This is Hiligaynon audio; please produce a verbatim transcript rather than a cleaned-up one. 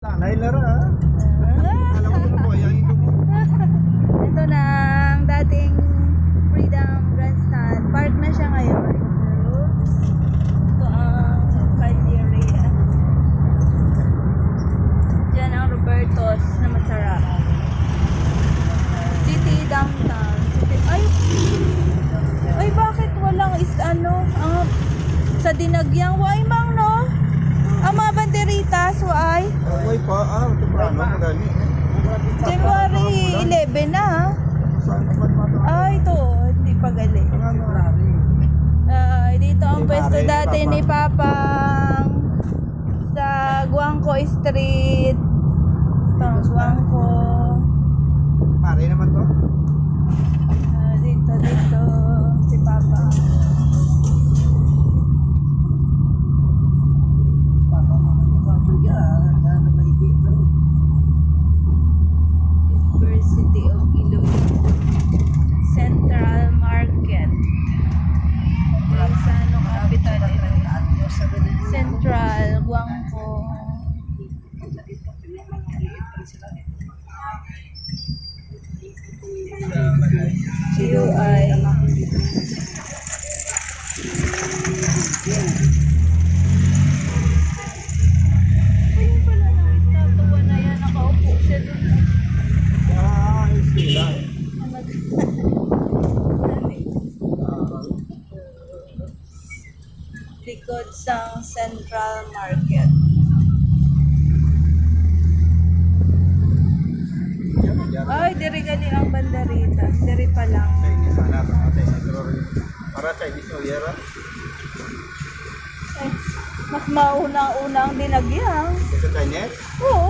Tanay na ra, ah. Alam ko na po, yung ito po. Ito na ang dating Freedom Grandstand. Park na siya ngayon. Ito ang Calle Real. Diyan ang Roberto's na masarap. City downtown. City, ay! Ay, bakit walang is ano? Ang, sa Dinagyang, why mang, no? Ang mga banderitas, why? Way pa, ah, temprano pa gani. January eleven na, ha? Saan naman mata? Ay, ito, hindi pa gali. Ang ano? Ay, dito ang Hindi pwesto pare ni dati ni Papa. Papang sa Guangco Street. Ito ang Guangco. Pare naman to? Ah, dito, dito, si Papa. University of Iloilo Central Market. Sa ano, capital, Iloilo Central, Guangco. G U I. Ayun pala ng estatwa na yan, nakaupo siya dun. Ah, ayos nila. Ang nag-, likod sang Central Market. Ay, diri gali ang banderitas. Diri pa lang. Sa inyo sana, para sa inyo, para sa inyo, Sir, ah. Ay, mas mauna-una ang Dinagyang. Sa Chinese? Oo,